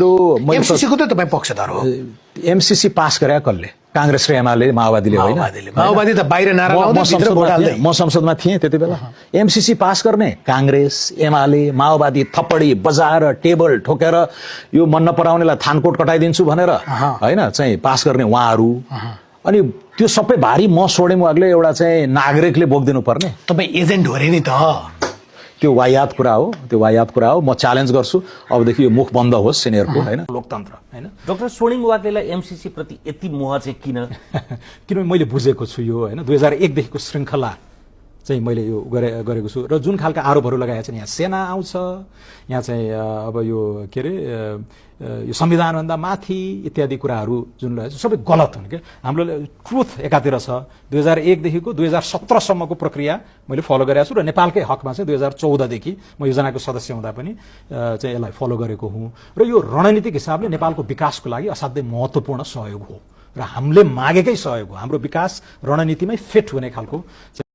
MCC को त तपाई पक्षधर हो। एमसीसी पास गरे कसले? कांग्रेस र एमाले, माओवादीले होइन। माओवादी त बाहिर नारा लाउँदै भित्र भोट हाल्दै। म संसदमा थिएँ त्यति बेला। एमसीसी पास गर्ने कांग्रेस, एमाले, माओवादी थप्पडी बजाएर टेबल ठोकेर यो मन नपराउनेलाई थानकोट कटाइदिन्छु भनेर हैन चाहिँ पास गर्ने उहाँहरू। अनि त्यो सबै भारी म सोडे मुवागले एउटा चाहिँ नागरिकले बोक्दिनु पर्ने। तपाई एजेन्ट हो रे नि त। त्यो वायात कुरा हो, त्यो वायात कुरा हो। म च्यालेन्ज गर्छु अबदेखि यो मुख बन्द होस् सिनियरको हैन। लोकतन्त्र हैन। डाक्टर सोनिङ वाग्लेलाई एमसीसी प्रति यति मोह चाहिँ किन? किनभने मैले बुझेको छु यो हैन 2001 देखिको श्रृंखला चाहिँ मैले यो गरेको छु र जुन खालका आरोपहरू लगाएका छन्, यहाँ सेना आउँछ, यहाँ चाहिँ अब यो के अरे यो संविधानभन्दा माथि इत्यादि कुराहरू जुन सबै गलत हुन् क्या। हाम्रो ट्रुथ एकातिर छ। 2001 देखिको 2017 सम्मको प्रक्रिया मैले फलो गरेको छु र नेपालकै हकमा चाहिँ 2014 देखि म योजनाको सदस्य हुँदा पनि चाहिँ यसलाई फलो गरेको हुँ र यो रणनीतिक हिसाबले नेपालको विकासको लागि असाध्यै महत्त्वपूर्ण सहयोग हो र हामीले मागेकै सहयोग हो। हाम्रो विकास रणनीतिमै फिट हुने खालको